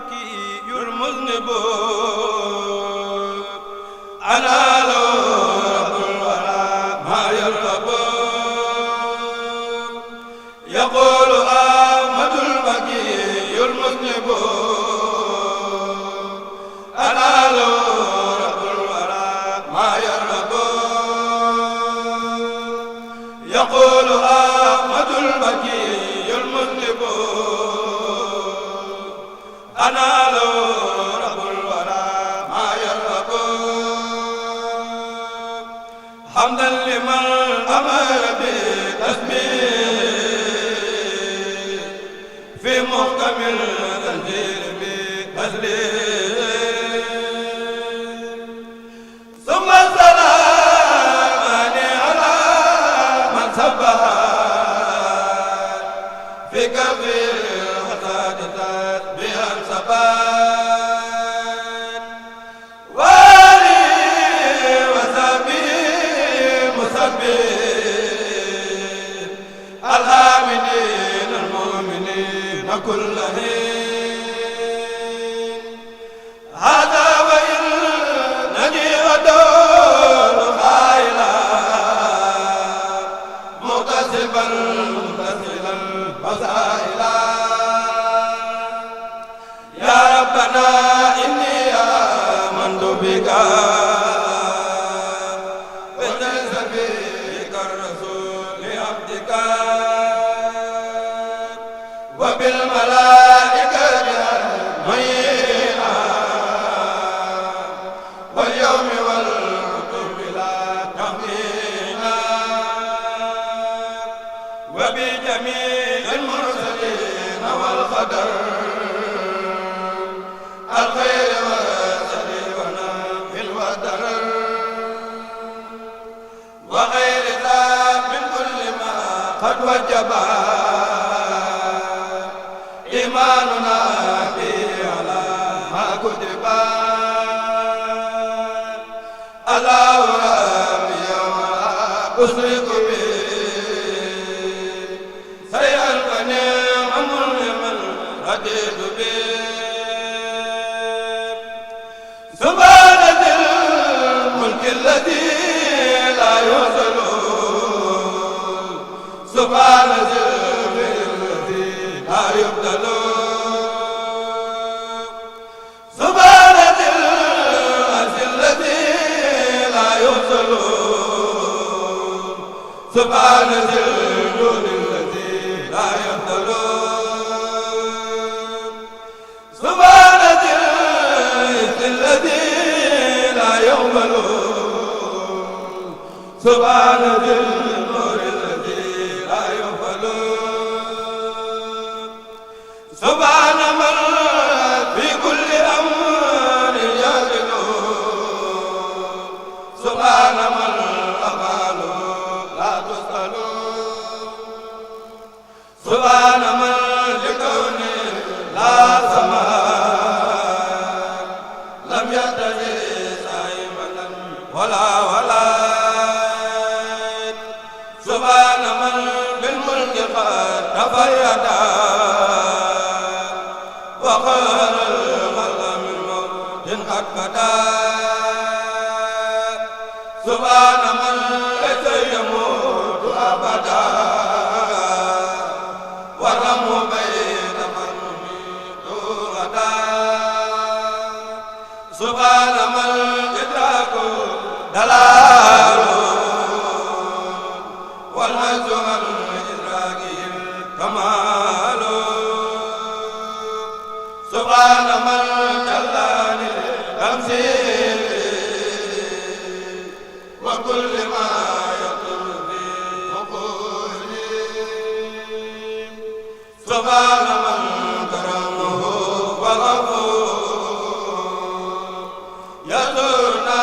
البكي المذنب أنا له رب الورى ما يرغب يقول أحمد البكي المذنب أنا له رب الورى ما يرغب يقول أحمد البكي المذنب أنا له رب الورى ما يرغب حمدا لمن أمر بالتسبيح في محكم التنزيل بتسليم ثم السلام على من سبح في كفر الحساد تسبيحا سبات وآله وصحبه مسبح الحامدين المؤمنين كل حين هذا وإنني أدور خائلا مغتصبا متصلا فسائلا يا ربنا إني آمنت بك وليس بك الرسول عبدك وبالملائكة أجمعين واليوم والكتب لا تمين وبجميع المرسلين والقدر الخير والسر ونفع الودر وغير ذلك من كل ما قد وجب إيماننا به على ما كتب الله ربي ولا أشرك به شيئا ونعم لمن رديت به سبحان ذي الملك الذي لا يوصل سبحان ذي الذي لا يبدل سبحان ذي العرش الذي لا يوصل سبحان ذي الجود الذي لا يبدل سبحان ذي العز الذي لا يقبل سبحان ذي النور الذي لا يقبل سبحان من في كل أمر يعدل سبحان من أفعاله لا تسأل سبحان من لكونه لا سماء لم يتخذ صاحبا ولا سبحان من بالملك قد تفيدا وقال الخلق من موت قد بدا سبحان من ليس يموت أبدا ورم بين من يميت غدا سبحان من إدراك دلال والمجد عن إدراكه الكمال سبحان من جلاني تمثيل وكل ما يطلب في عقولي سبحان من كرمه وغفور يدعونا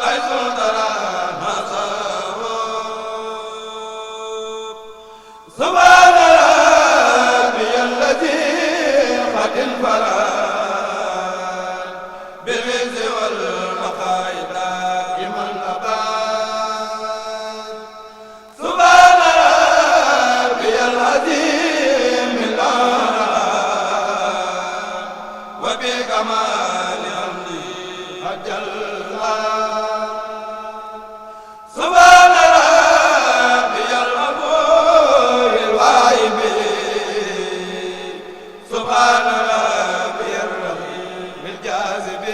حيث ترانا سبحان ربي الذي قد انفرد بالعز والبقاء دائما أبد سبحان ربي العظيم الأعلى subhaana rabbiyal rahiimil jaazib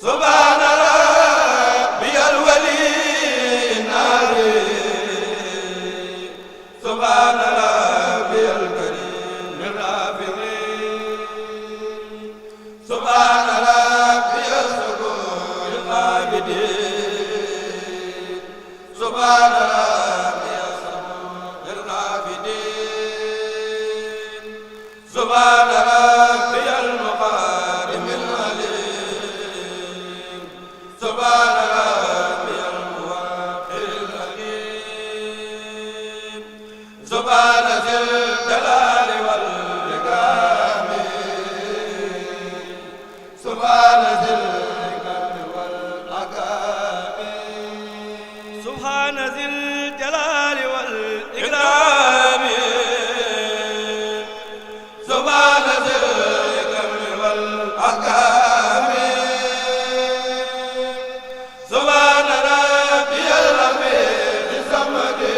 subhaana rabbiyal waliyyin naazil subhaana rabbiyal kariimil raafi'iin subhaana rabbiyas sabuuril aabidiin subhaana rabbiyas sabuuril aabidiin subhaana rabbiyal muqaddimil aliim subhaana rabbiyal muwaqqi'il hakiim subhaana zil jalaali wal ikraami subhaana zil ikraami wal makaami subhaana zil jalaali wal ikraami subhaana zil ikraami wal makaami subhaana rabbiyal aziiz samadi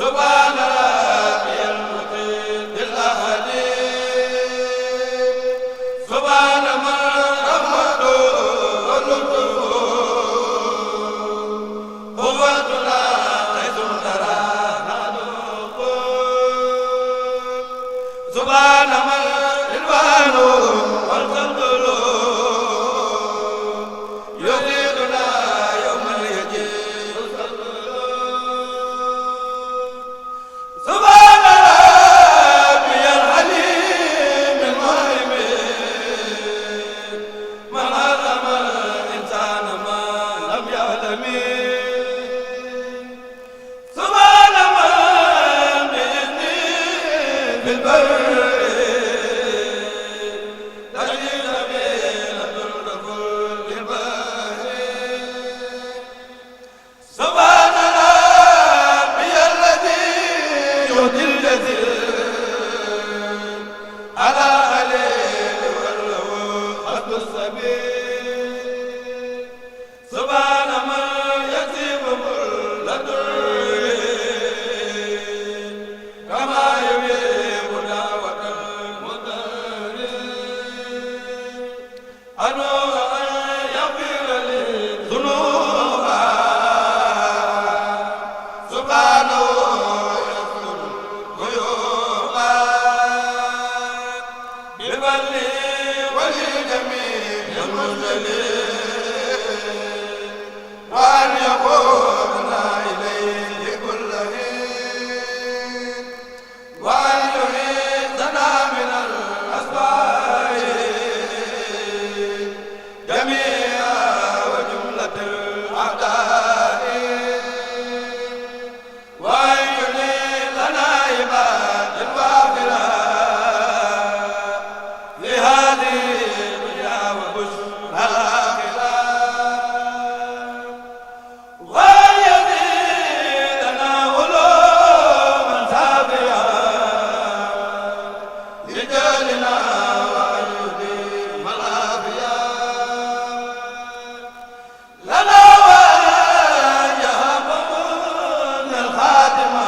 subhaana rabbiyal muqiitil ahadi subhaana man rahmatu wa lutfu huwatuna laysun tara naduqu subhaana man ridwanu wal fadlu yuziduna yawman yajibu fadlu subhaana rabbiyal aliimil muhaymin man allama al insaana ma lam ya'lam subhaana man bi'izni fil barri tajid sabiilatun fil bahri subhaana rabbiyal lazii yu'til jazil ala alil wal hasbu sabil subhaana man yasifu ladurri kama yuhibbu da'watal mudarri anu an yaghfira li dhunuba subhanahu yastur ghuyuba bil barri wal jami'il mursalin wa an yaqulna ilayhi kulla hin wa an yu'idana min al asba'i jami'a wa jumlatil a'da'i wa an yunilana ibadil wafila fi hadhihi dunya wa bushra al-akhirah wa an yazidana uluman safiya lijalina wa an yudima al-afiya lana wa an yahabana al-khatima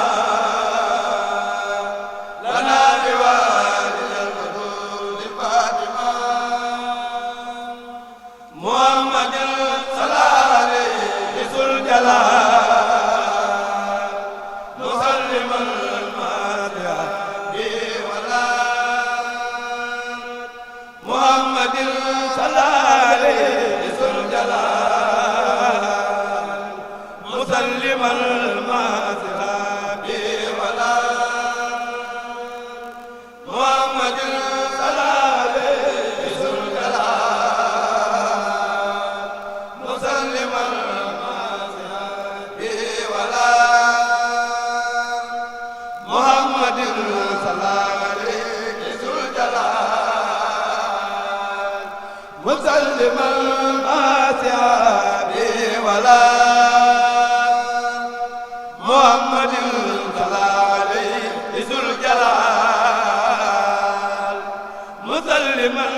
lana biwalid al-wadud al-fatima muhammadin sallallahu alayhi zul jalal musalliman al-matiha bi wala muhammadin sallallahu alayhi zul jalal musalliman al-matiha bi wala muhammadin sallallahu alayhi zul jalal musalliman al-matiha bi wala muhammadin sallallahu alayhi zul jalal musalliman al-matiha bi wala muhammadin sallallahu alayhi zul jalal musalliman